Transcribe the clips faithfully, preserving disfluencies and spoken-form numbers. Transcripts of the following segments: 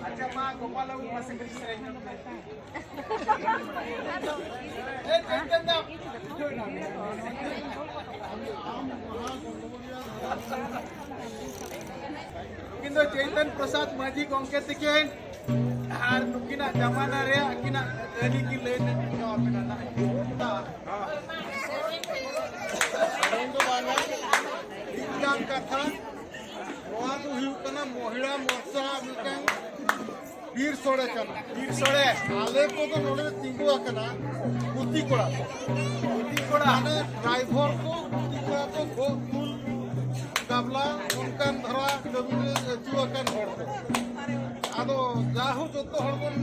ᱟᱪᱪᱷᱟ, ᱢᱟ ᱜᱳᱯᱟᱞ ᱵᱟᱹᱵᱩ, ᱢᱟᱥᱮ ᱠᱟᱹᱴᱤᱡ ᱥᱮᱨᱮᱧ ᱧᱚᱜ ᱢᱮ᱾ ᱩᱱᱠᱤᱱ ᱫᱚ ᱪᱳᱭᱛᱚᱱ ᱯᱨᱚᱥᱟᱫᱽ ᱢᱟᱹᱡᱷᱤ ᱜᱚᱢᱠᱮ ᱛᱤᱠᱤᱱ ᱟᱨ ᱱᱩᱠᱤᱱᱟᱜ ᱡᱟᱢᱟᱱᱟ ᱨᱮᱭᱟᱜ ᱟᱹᱠᱤᱱᱟᱜ ᱠᱟᱹᱦᱱᱤ ᱠᱤᱱ ᱞᱟᱹᱭ ᱧᱚᱜ ᱟᱵᱤᱱᱟ ᱱᱟᱦᱟᱜ᱾ ᱢᱤᱫᱴᱟᱝ ᱠᱟᱛᱷᱟ, ᱱᱚᱣᱟ ᱫᱚ ᱦᱩᱭᱩᱜ ᱠᱟᱱᱟ ᱢᱚᱦᱤᱞᱟ ᱢᱳᱨᱪᱟ ᱢᱤᱫᱴᱟᱝ ᱵᱤᱨ ᱥᱚᱲᱮ ᱠᱟᱱᱟ᱾ ᱵᱤᱨ ᱥᱚᱲᱮ᱾ ᱟᱞᱮ ᱠᱚᱫᱚ ᱱᱚᱰᱮ ᱞᱮ ᱛᱤᱸᱜᱩ ᱟᱠᱟᱱᱟ ᱜᱩᱛᱤ ᱠᱚᱲᱟ ᱠᱚ᱾ ᱜᱩᱛᱤ ᱠᱚᱲᱟ᱾ ᱢᱟᱱᱮ ᱰᱨᱟᱭᱵᱷᱟᱨ ᱠᱚ, ᱜᱩᱛᱤ ᱠᱚᱲᱟ ᱠᱚ, ᱜᱚᱜ ᱛᱩᱞ ᱜᱟᱵᱞᱟ, ᱚᱱᱠᱟᱱ ᱫᱷᱟᱨᱟ ᱠᱟᱹᱢᱤ ᱨᱮ ᱟᱹᱪᱩ ᱟᱠᱟᱱ ᱦᱚᱲ ᱠᱚ᱾ ᱟᱫᱚ ᱡᱟᱦᱳ, ᱡᱚᱛᱚ ᱦᱚᱲ ᱵᱚᱱ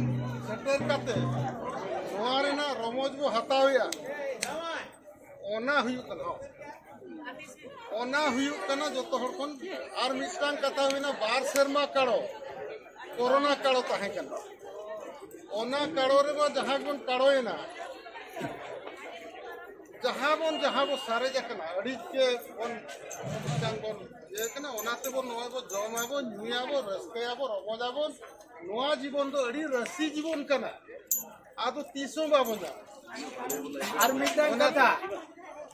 ᱥᱮᱴᱮᱨ ᱠᱟᱛᱮ ᱱᱚᱣᱟ ᱨᱮᱱᱟᱜ ᱨᱚᱢᱚᱡᱽ ᱵᱚ ᱦᱟᱛᱟᱣᱮᱜᱼᱟ᱾ ᱚᱱᱟ ᱦᱩᱭᱩᱜ ᱠᱟᱱᱟ, ᱚᱱᱟ ᱦᱩᱭᱩᱜ ᱠᱟᱱᱟ ᱡᱚᱛᱚ ᱦᱚᱲ ᱠᱷᱚᱱ᱾ ᱟᱨ ᱢᱤᱫᱴᱟᱝ ᱠᱟᱛᱷᱟ ᱦᱩᱭᱱᱟ, ᱵᱟᱨ ᱥᱮᱨᱢᱟ ᱠᱟᱲᱚ, ᱠᱳᱨᱳᱱᱟ ᱠᱟᱲᱚ ᱛᱟᱦᱮᱸ ᱠᱟᱱᱟ᱾ ᱚᱱᱟ ᱠᱟᱲᱚ ᱨᱮᱢᱟ ᱡᱟᱦᱟᱸ ᱵᱚᱱ ᱠᱟᱲᱚᱭᱮᱱᱟ, ᱡᱟᱦᱟᱸ ᱵᱚᱱ, ᱡᱟᱦᱟᱸ ᱵᱚᱱ ᱥᱟᱨᱮᱡ ᱟᱠᱟᱱᱟ, ᱟᱹᱰᱤ ᱜᱮ ᱵᱚᱱ ᱢᱤᱫᱴᱟᱝ ᱵᱚᱱ ᱤᱭᱟᱹ ᱠᱟᱱᱟ᱾ ᱚᱱᱟ ᱛᱮᱵᱚᱱ ᱱᱚᱜᱼᱚᱭ ᱵᱚᱱ ᱡᱚᱢᱟᱵᱚᱱ, ᱧᱩᱭᱟᱵᱚᱱ, ᱨᱟᱹᱥᱠᱟᱹᱭᱟᱵᱚᱱ, ᱨᱚᱢᱚᱡᱟᱵᱚᱱ᱾ ᱱᱚᱣᱟ ᱡᱤᱵᱚᱱ ᱫᱚ ᱟᱹᱰᱤ ᱨᱟᱹᱥᱤ ᱡᱤᱵᱚᱱ ᱠᱟᱱᱟ᱾ ᱟᱫᱚ ᱛᱤᱥ ᱦᱚᱸ ᱵᱟᱵᱚᱱ ᱧᱟᱢᱟ᱾ ᱟᱨ ᱢᱤᱫᱴᱟᱝ ᱠᱟᱛᱷᱟ,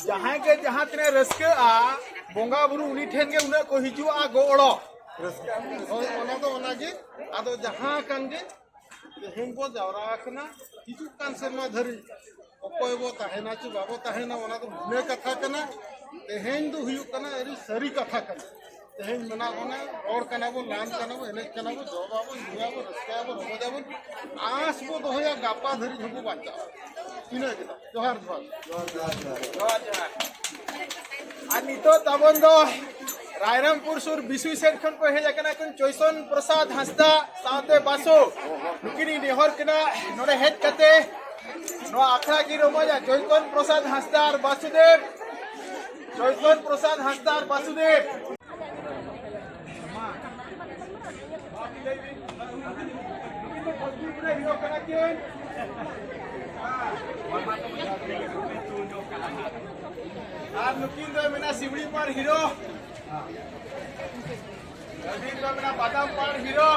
ᱡᱟᱦᱟᱸᱭ ᱜᱮ ᱡᱟᱦᱟᱸ ᱛᱤᱱᱟᱹᱜ ᱨᱟᱹᱥᱠᱟᱹᱜᱼᱟ, ᱵᱚᱸᱜᱟ ᱵᱩᱨᱩ ᱩᱱᱤ ᱴᱷᱮᱱ ᱜᱮ ᱩᱱᱟᱹᱜ ᱠᱚ ᱦᱤᱡᱩᱜᱼᱟ ᱜᱚᱲᱚ᱾ ᱦᱳᱭ, ᱚᱱᱟ ᱫᱚ ᱚᱱᱟᱜᱮ᱾ ᱟᱫᱚ ᱡᱟᱦᱟᱸ ᱠᱟᱱ ᱜᱮ, ᱛᱮᱦᱮᱧ ᱵᱚ ᱡᱟᱣᱨᱟ ᱟᱠᱟᱱᱟ, ᱦᱤᱡᱩᱜ ᱠᱟᱱ ᱥᱮᱨᱢᱟ ᱫᱷᱟᱹᱨᱤᱡ ᱚᱠᱚᱭ ᱵᱚ ᱛᱟᱦᱮᱱᱟ ᱪᱮ ᱵᱟᱵᱚ ᱛᱟᱦᱮᱱᱟ, ᱚᱱᱟ ᱫᱚ ᱵᱷᱤᱱᱟᱹ ᱠᱟᱛᱷᱟ ᱠᱟᱱᱟ᱾ ᱛᱮᱦᱮᱧ ᱫᱚ ᱦᱩᱭᱩᱜ ᱠᱟᱱᱟ ᱟᱹᱰᱤ ᱥᱟᱹᱨᱤ ᱠᱟᱛᱷᱟ ᱠᱟᱱᱟ᱾ ᱛᱮᱦᱮᱧ ᱢᱮᱱᱟᱜ ᱵᱚᱱᱟ, ᱨᱚᱲ ᱠᱟᱱᱟ ᱵᱚᱱ, ᱞᱟᱸᱫ ᱠᱟᱱᱟ ᱵᱚᱱ, ᱮᱱᱮᱡ ᱠᱟᱱᱟ ᱵᱚᱱ, ᱡᱚᱢ ᱟᱵᱚᱱ, ᱧᱩᱭᱟᱵᱚᱱ, ᱨᱟᱹᱥᱠᱟᱹᱭᱟᱵᱚᱱ, ᱨᱚᱢᱚᱡᱟᱵᱚᱱ, ᱟᱸᱥ ᱵᱚ ᱫᱚᱦᱚᱭᱟ ᱜᱟᱯᱟ ᱫᱷᱟᱹᱨᱤᱡ ᱦᱚᱸᱵᱚ ᱵᱟᱧᱪᱟᱜᱼᱟ᱾ ᱤᱱᱟᱹ ᱜᱮ᱾ ᱡᱚᱦᱟᱨ, ᱡᱚᱦᱟᱨ᱾ ᱡᱚᱦᱟᱨ, ᱡᱚᱦᱟᱨ᱾ ᱟᱨ ᱱᱤᱛᱚᱜ ᱛᱟᱵᱚᱱ ᱫᱚ ᱨᱟᱭᱨᱚᱝᱯᱩᱨ ᱥᱩᱨ ᱵᱤᱥᱩᱭ ᱥᱮᱫ ᱠᱷᱚᱱ ᱠᱚ ᱦᱮᱡ ᱟᱠᱟᱱᱟ ᱠᱤᱱ ᱪᱳᱭᱛᱚᱱ ᱯᱨᱚᱥᱟᱫᱽ ᱦᱟᱸᱥᱫᱟ ᱥᱟᱶᱛᱮ ᱵᱟᱥᱩ᱾ ᱱᱩᱠᱤᱱ ᱤᱧ ᱱᱮᱦᱚᱨ ᱠᱤᱱᱟ ᱱᱚᱰᱮ ᱦᱮᱡ ᱠᱟᱛᱮ ᱱᱚᱣᱟ ᱟᱠᱷᱲᱟ ᱠᱤᱱ ᱨᱚᱢᱚᱡᱟ᱾ ᱪᱳᱭᱛᱚᱱ ᱯᱨᱚᱥᱟᱫᱽ ᱦᱟᱸᱥᱫᱟ ᱟᱨ ᱵᱟᱥᱩᱫᱮᱵ᱾ ᱪᱳᱭᱛᱚᱱ ᱯᱨᱚᱥᱟᱫᱽ ᱦᱟᱸᱥᱫᱟ ᱟᱨ ᱵᱟᱥᱩᱫᱮᱵ᱾ ᱟᱨ ᱱᱩᱠᱤᱱ ᱫᱚ ᱢᱮᱱᱟᱜ ᱥᱤᱢᱲᱤ ᱯᱟᱲ ᱦᱤᱨᱳ᱾ ᱟᱹᱵᱤᱱ ᱫᱚ ᱢᱮᱱᱟᱜ ᱵᱟᱫᱟᱢ ᱯᱟᱲ ᱦᱤᱨᱳ᱾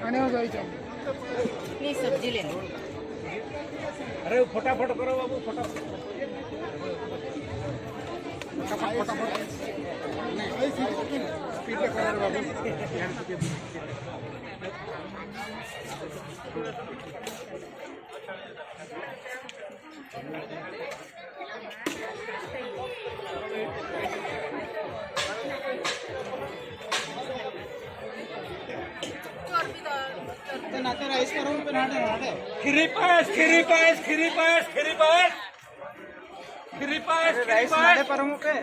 आने हो जाओ इधर। नहीं, सब्जी लेने। अरे, फटाफट करो बाबू, फटाफट। फटाफट, फटाफट। नहीं, स्पीड में करो रे बाबू। ᱱᱟᱛᱮ ᱨᱟᱭᱤᱥ ᱯᱟᱨᱚᱢ ᱯᱮ, ᱱᱟᱰᱮ, ᱱᱟᱰᱮ᱾ ᱠᱷᱤᱨᱤ ᱯᱟᱭᱮᱥ, ᱠᱷᱤᱨᱤ ᱯᱟᱭᱮᱥ, ᱠᱷᱤᱨᱤ ᱯᱟᱭᱮᱥ, ᱠᱷᱤᱨᱤ ᱯᱟᱭᱮᱥ᱾ ᱠᱷᱤᱨᱤ ᱯᱟᱭᱮᱥ, ᱠᱷᱤᱨᱤ ᱨᱟᱭᱤᱥ ᱯᱟᱭᱮᱥ᱾ ᱱᱟᱰᱮ ᱯᱟᱨᱚᱢᱚᱜ ᱯᱮ᱾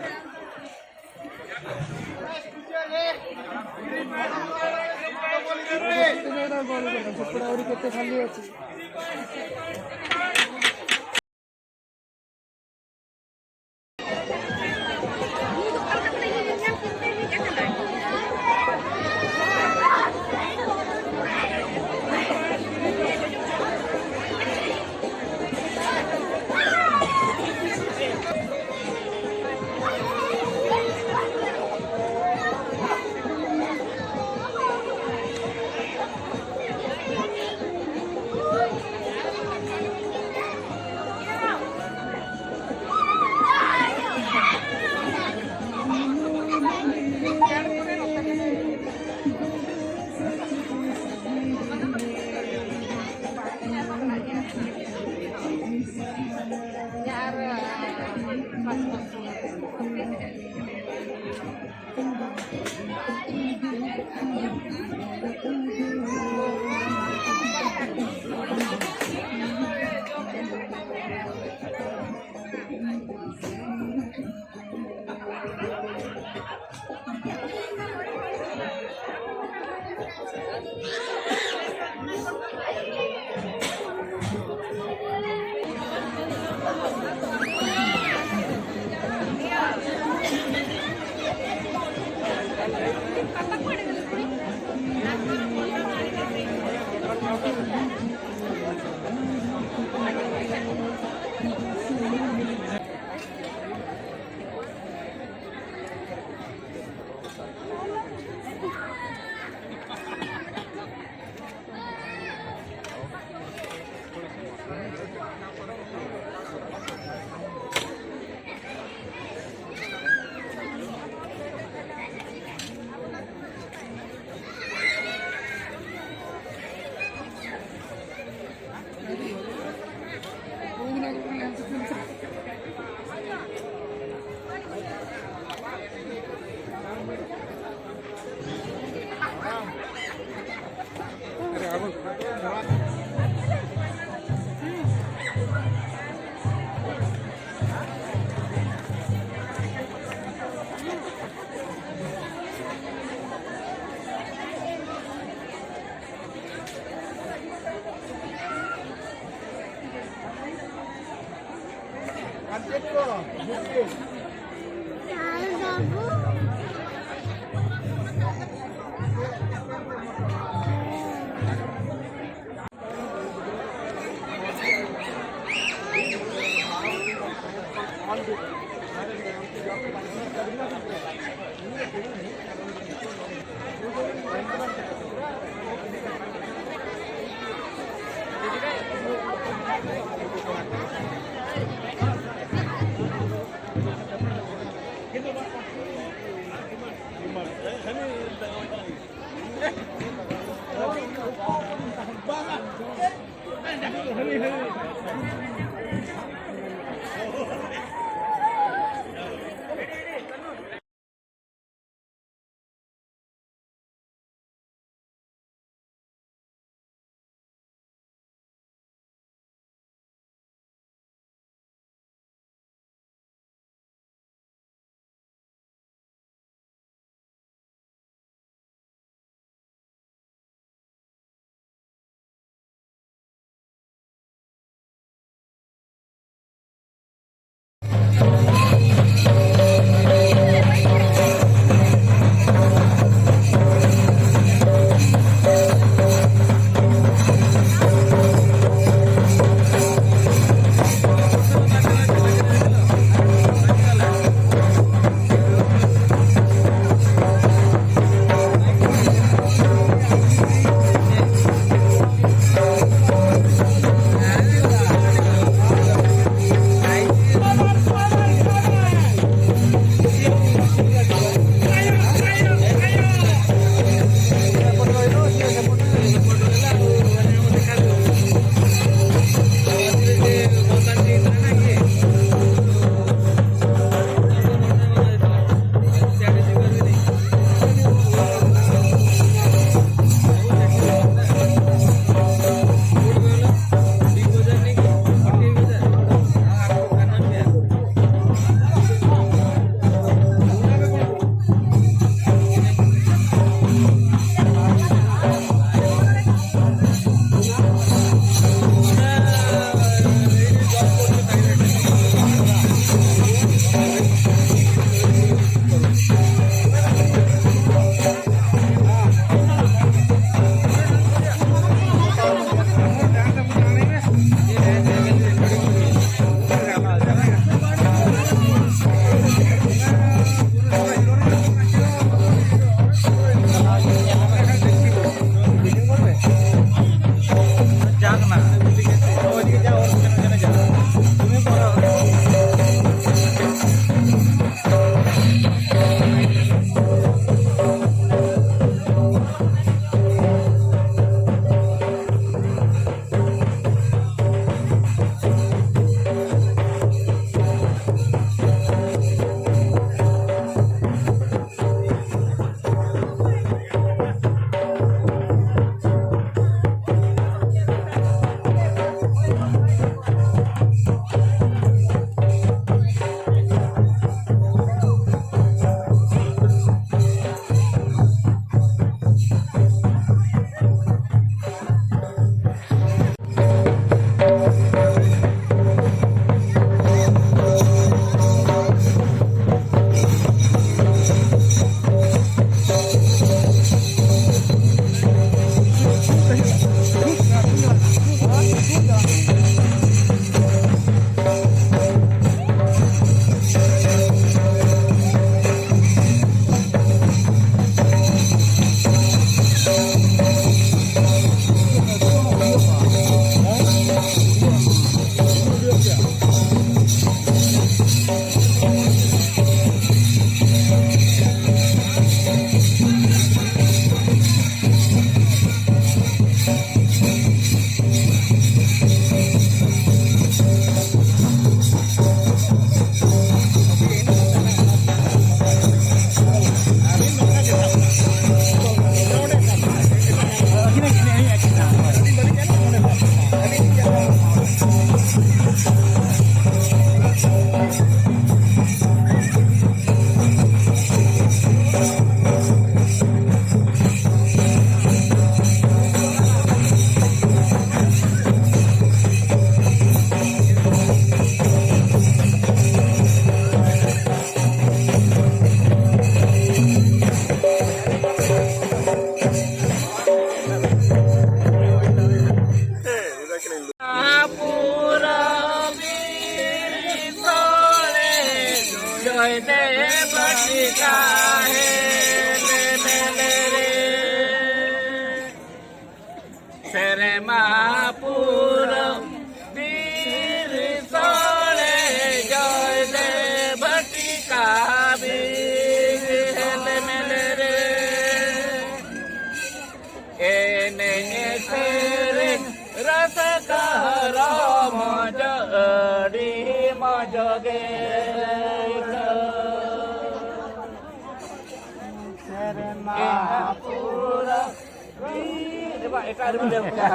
ᱮᱴᱟᱜ ᱨᱮᱵᱤᱱ ᱞᱟᱹᱭ ᱠᱚᱣᱟ᱾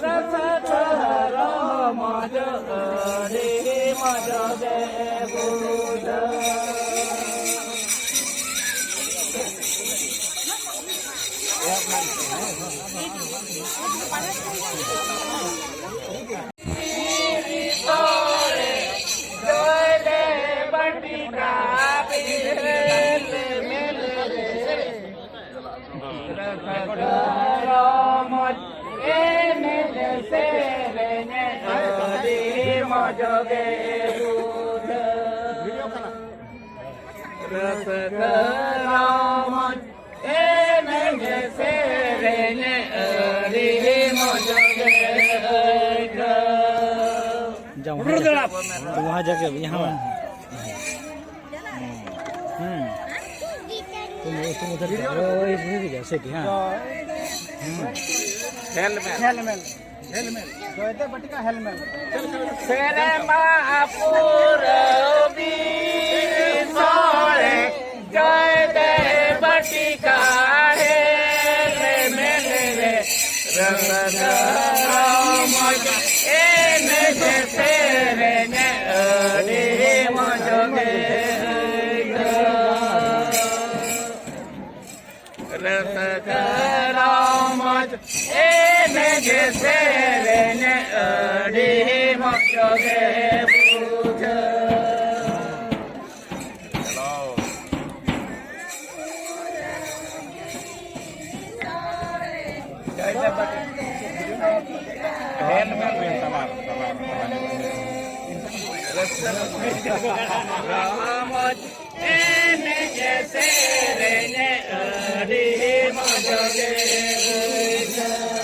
ᱨᱟᱥᱟ ᱠᱚ ᱨᱚᱢᱚᱡᱽ ᱟᱹᱰᱤ ᱢᱚᱡᱽ ᱜᱮ ᱵᱩᱡᱷᱟᱹᱣ᱾ ᱨᱚᱢᱚᱡᱽ ᱮᱱᱮᱡ ᱥᱮᱨᱮᱧ ᱟᱹᱰᱤ ᱢᱚᱡᱽ ᱜᱮ ᱵᱩᱡᱷᱟᱹᱣ᱾ ᱨᱟᱹᱥᱠᱟᱹ ᱨᱚᱢᱚᱡᱽ ᱮᱱᱮᱡ ᱥᱮᱨᱮᱧ ᱟᱹᱰᱤ ᱢᱚᱡᱽ ᱜᱮ ᱟᱹᱭᱠᱟᱹᱣ᱾ ᱡᱟᱢ ᱦᱚᱸ ᱡᱟᱠᱮ, ᱛᱩᱢᱦᱟ ᱡᱟᱠᱮ, ᱵᱤᱦᱟᱢ᱾ हम्म। तुम, तुम उधर जाओ, वो इधर ही जा, सेठ, हाँ। हम्म। हेलमेट। हेलमेट। हेलमेट। जयदेव बटिका हेलमेट। ᱥᱮᱨᱢᱟ ᱯᱩᱨᱟᱹᱣ ᱢᱤᱫ ᱥᱚᱲᱮ, ᱡᱚᱭᱫᱮᱣ ᱵᱟᱴᱤᱠᱟ ᱦᱮᱞᱢᱮᱞ ᱨᱮ᱾ ᱨᱟᱹᱥᱠᱟᱹ ᱨᱚᱢᱚᱡᱽ ᱮᱱᱮᱡ ᱥᱮᱨᱮᱧ ᱟᱹᱰᱤ ᱢᱚᱡᱽ ᱜᱮ ᱟᱹᱭᱠᱟᱹᱣ᱾ ᱨᱟᱹᱥᱠᱟᱹ ᱨᱚᱢᱚᱡᱽ ᱮᱱᱮᱡ ᱥᱮᱨᱮᱧ ᱟᱹᱰᱤ ᱢᱚᱡᱽ ᱜᱮ ᱵᱩᱡᱷᱟᱹᱣ᱾ ᱨᱚᱢᱚᱡᱽ ᱮᱱᱮᱡ ᱥᱮᱨᱮᱧ ᱟᱹᱰᱤ ᱢᱚᱡᱽ ᱜᱮ ᱵᱩᱡᱷᱟᱹᱣ᱾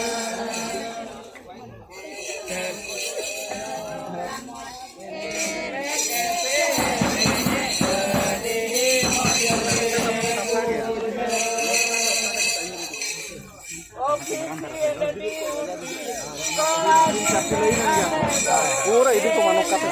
ᱯᱩᱨᱟᱹ ᱤᱫᱤ ᱠᱚᱢᱟ ᱱᱚᱝᱠᱟ ᱛᱮ᱾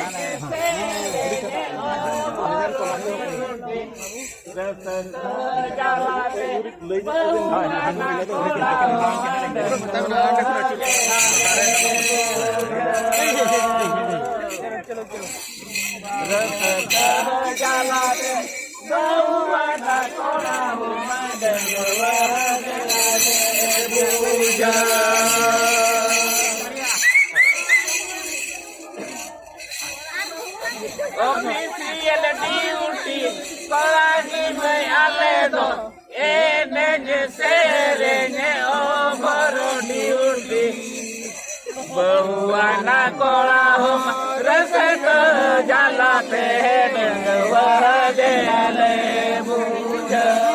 Official duty ᱠᱚᱲᱟ ᱜᱮ ᱢᱟᱹᱭ ᱟᱞᱮ ᱫᱚ, ᱮᱱᱮᱡ ᱥᱮᱨᱮᱧ over duty᱾ ᱵᱟᱹᱦᱩᱣᱟᱱᱟ ᱠᱚᱲᱟ ᱦᱚᱸ ᱨᱟᱹᱥᱠᱟᱹ ᱡᱟᱞᱟᱛᱮ ᱰᱟᱺᱜᱩᱣᱟᱹ ᱜᱮᱞᱮ ᱵᱩᱡᱷᱟᱹᱣ᱾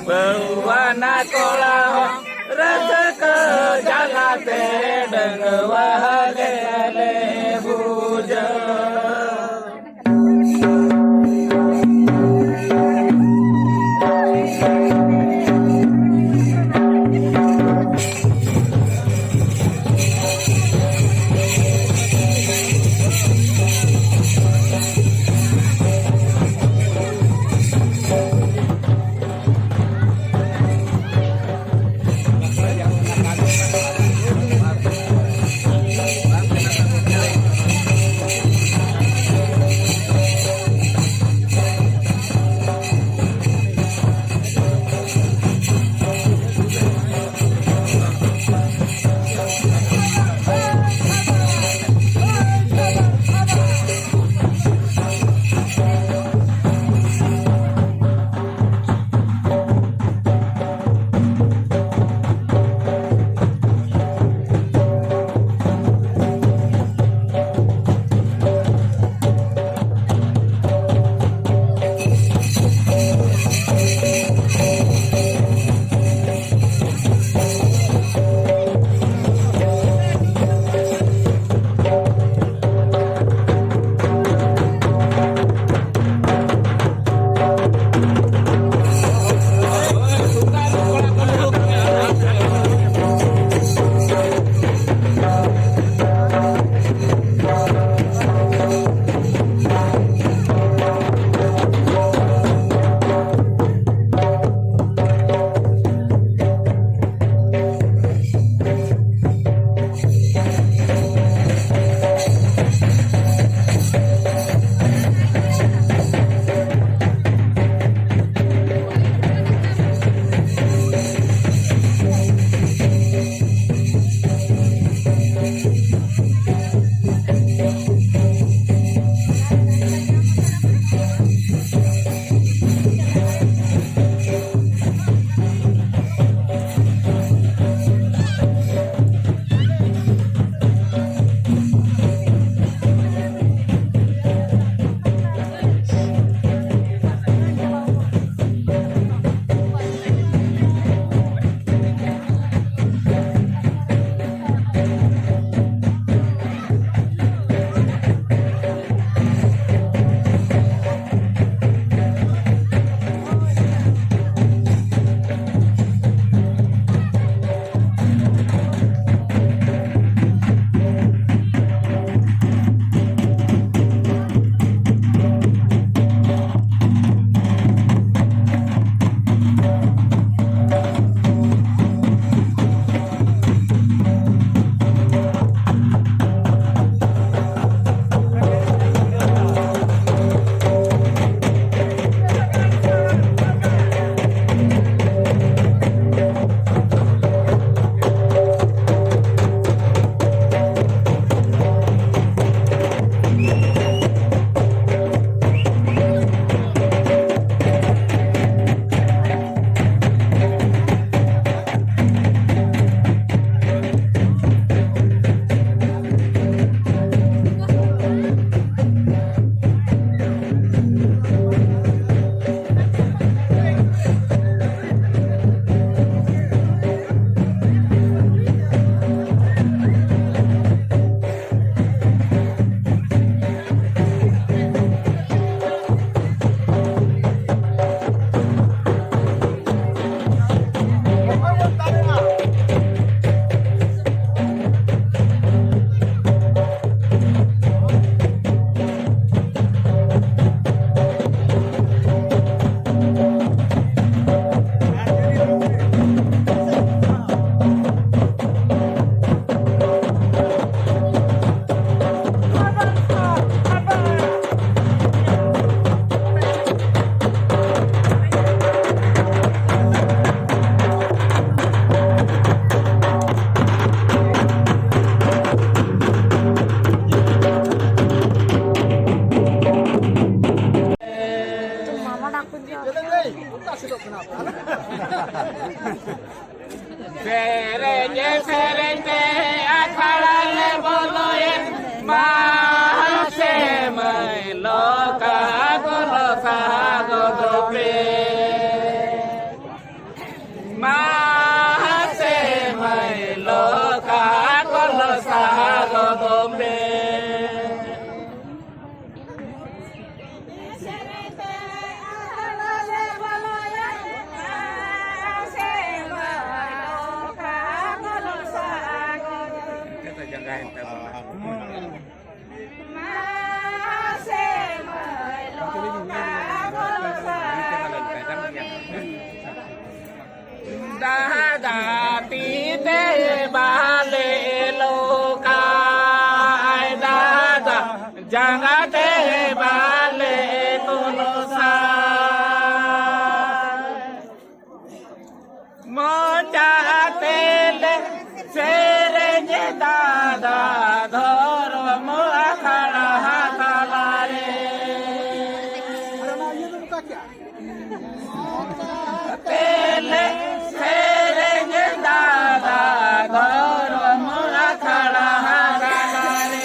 ᱵᱟᱹᱦᱩᱣᱟᱱᱟ ᱠᱚᱲᱟ ᱦᱚᱸ ᱨᱟᱹᱥᱠᱟᱹ ᱡᱟᱞᱟᱛᱮ ᱰᱟᱺᱜᱩᱣᱟᱹ ᱜᱮᱞᱮ ᱵᱩᱡᱷᱟᱹᱣ᱾ ᱫᱟᱫᱟ ᱛᱤ ᱛᱮ ᱵᱟᱞᱮ ᱞᱚᱠᱟᱭ, ᱫᱟᱫᱟ ᱡᱟᱸᱜᱟ ᱛᱮ ᱵᱟᱞᱮ ᱛᱩᱞᱩᱥᱟ᱾ ᱢᱚᱪᱟ ᱛᱮᱞᱮ ᱥᱮᱨᱮᱧ ᱫᱟᱫᱟ ᱫᱷᱚᱨᱚᱢ ᱟᱠᱷᱲᱟ ᱛᱟᱞᱟᱨᱮ᱾ ᱛᱮᱞᱮ ᱥᱮᱨᱮᱧ ᱫᱟᱫᱟ ᱫᱷᱚᱨᱚᱢ ᱟᱠᱷᱲᱟ ᱛᱟᱞᱟᱨᱮ᱾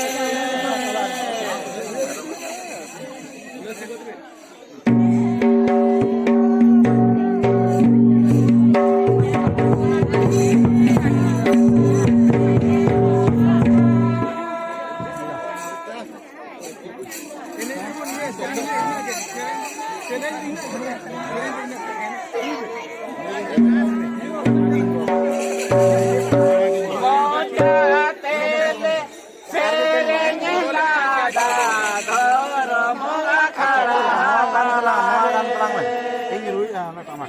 ᱥᱮᱨᱮᱧ ᱞᱟᱫᱟ ᱫᱷᱚᱨᱚᱢ ᱟᱠᱷᱲᱟ ᱛᱟᱞᱟᱨᱮ᱾ ᱤᱧ ᱨᱩᱭᱮᱫᱼᱟ ᱚᱱᱟᱴᱟᱜ ᱢᱟ᱾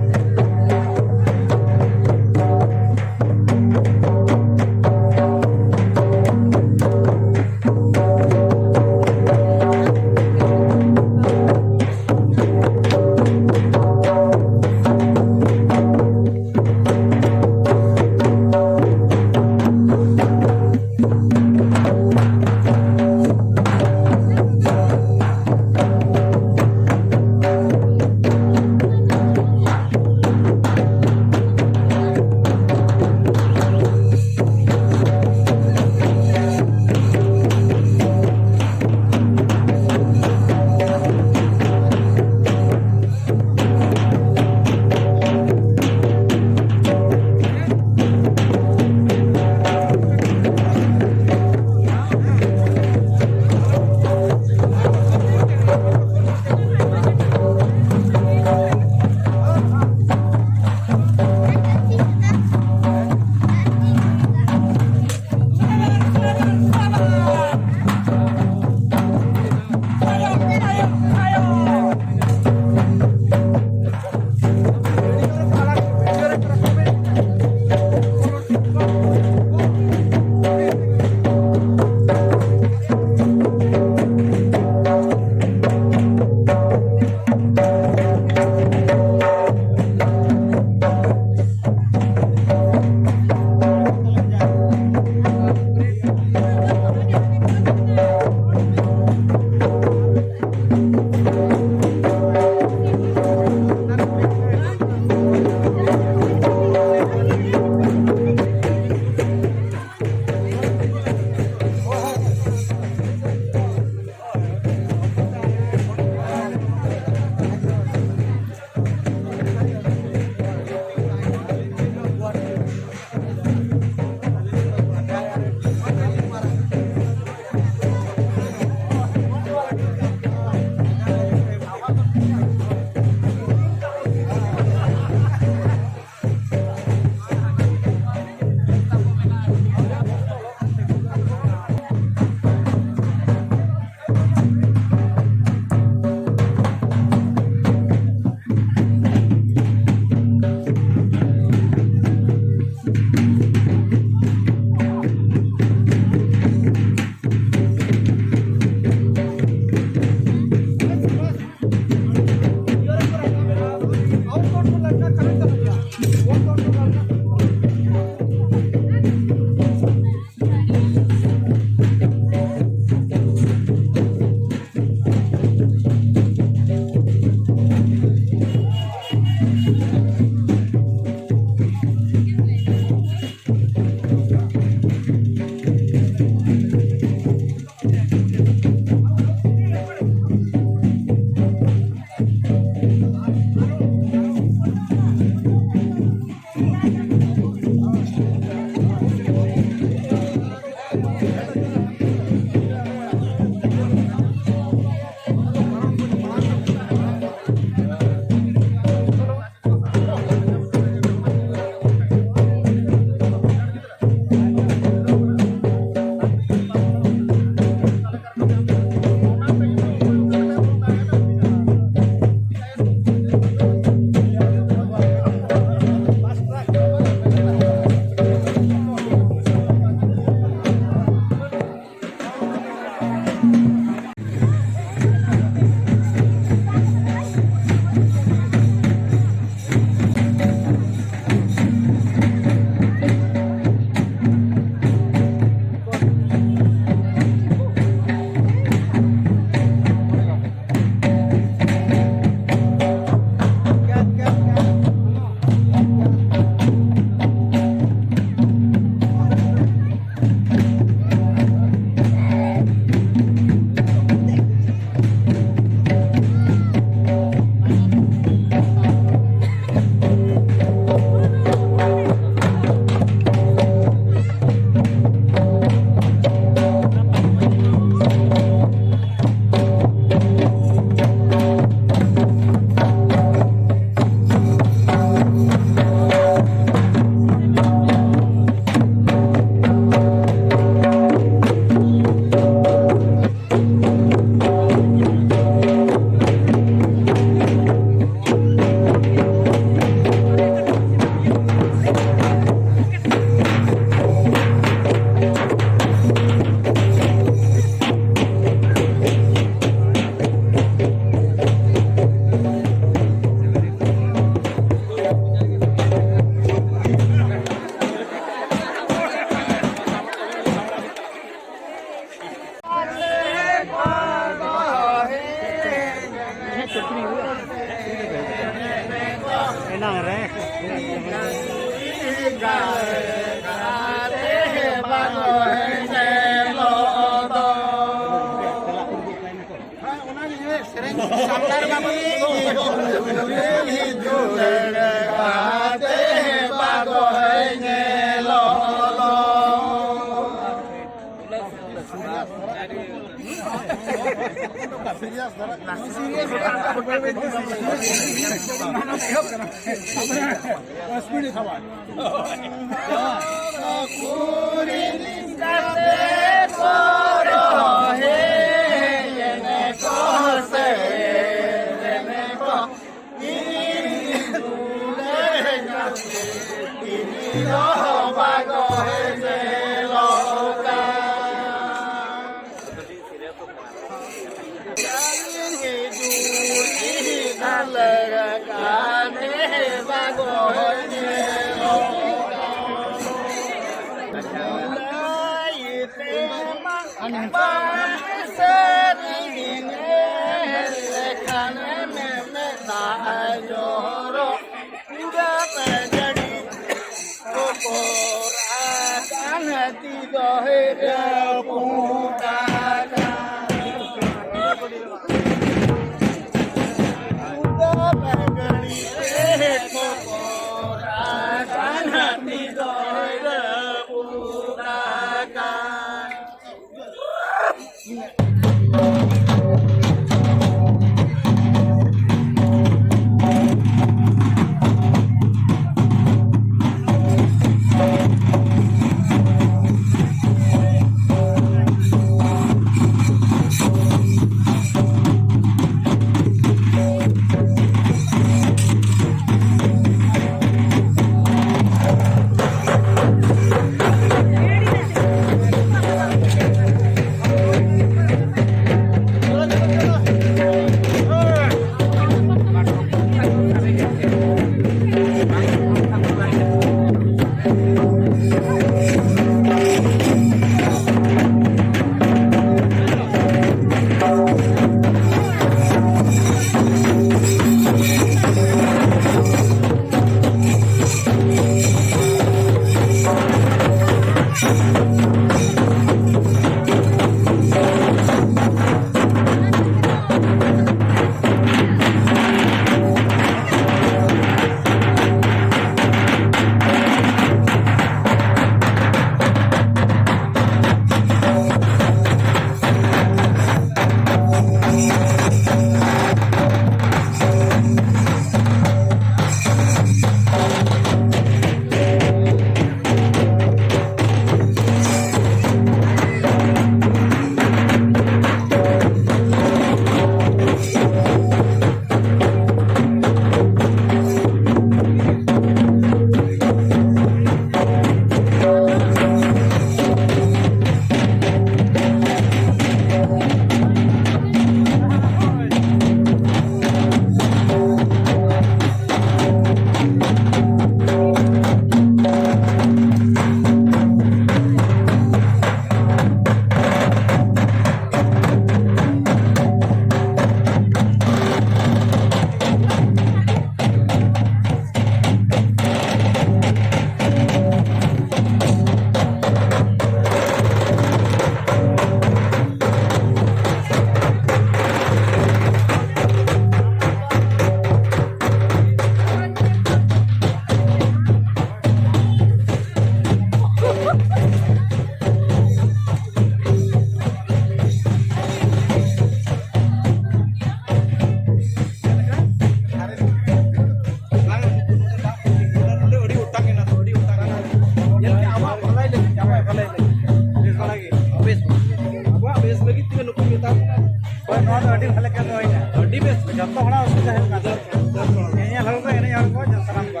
ᱱᱚᱣᱟ ᱫᱚ ᱟᱹᱰᱤ ᱵᱷᱟᱞᱮ ᱠᱟᱹᱢᱤ ᱦᱩᱭᱱᱟ᱾ ᱟᱹᱰᱤ ᱵᱮᱥ᱾ ᱡᱚᱛᱚ ᱦᱚᱲᱟᱜ ᱚᱥᱩᱵᱤᱫᱷᱟ ᱦᱩᱭᱩᱜ ᱠᱟᱱ ᱛᱟᱦᱮᱸᱫ᱾ ᱧᱮᱧᱮᱞ ᱦᱚᱲ ᱠᱚ, ᱮᱱᱮᱡ ᱦᱚᱲ ᱠᱚ, ᱥᱟᱱᱟᱢ ᱠᱚ᱾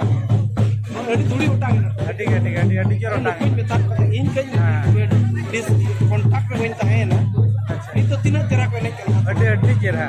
ᱟᱹᱰᱤ ᱫᱷᱩᱲᱤ ᱚᱴᱟᱝ ᱮᱱᱟ᱾ ᱟᱹᱰᱤ ᱜᱮ, ᱟᱹᱰᱤ ᱜᱮ, ᱟᱹᱰᱤ, ᱟᱹᱰᱤ ᱡᱳᱨ ᱚᱴᱟᱝ ᱮᱱᱟ᱾ ᱵᱟᱹᱧ ᱢᱮᱛᱟᱫ ᱠᱚᱣᱟ, ᱤᱧ ᱠᱟᱹᱡ ᱦᱮᱸ᱾ ᱰᱤᱥ-, ᱠᱚᱱᱴᱟᱠᱴ ᱨᱮ ᱵᱟᱹᱧ ᱛᱟᱦᱮᱸᱭᱮᱱᱟ᱾ ᱟᱪᱪᱷᱟ᱾ ᱱᱤᱛᱚᱜ ᱛᱤᱱᱟᱹᱜ ᱪᱮᱦᱨᱟ ᱠᱚ ᱮᱱᱮᱡ ᱠᱟᱱᱟ᱾ ᱟᱹᱰᱤ, ᱟᱹᱰᱤ ᱪᱮᱦᱨᱟ᱾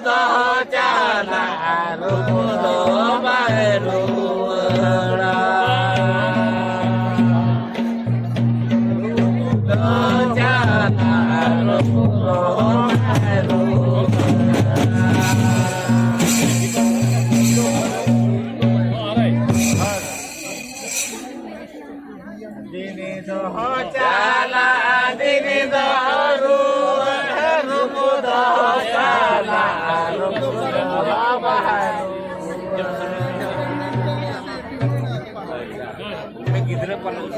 ᱫᱚ ᱪᱟᱞᱟᱜ ᱨᱩᱯ ᱫᱚ ᱵᱟᱭ ᱨᱩᱣᱟᱹᱲᱟ᱾ ᱫᱚ ᱪᱟᱞᱟᱜ ᱨᱩᱯ ᱫᱚ ᱵᱟᱭ ᱨᱩᱣᱟᱹᱲᱟ᱾ ᱫᱤᱱᱤ ᱫᱚ ᱪᱟᱞᱟᱜ, ᱫᱤᱱᱤ ᱫᱚ ᱨᱩᱣᱟᱹᱲ, ᱨᱩᱯ ᱫᱚ ᱪᱟᱞᱟᱜ, ᱨᱩᱯ ᱫᱚ ᱵᱟᱭ ᱨᱩᱣᱟᱹᱲ᱾ ᱜᱤᱫᱽᱨᱟᱹ ᱯᱟᱞᱚᱱ᱾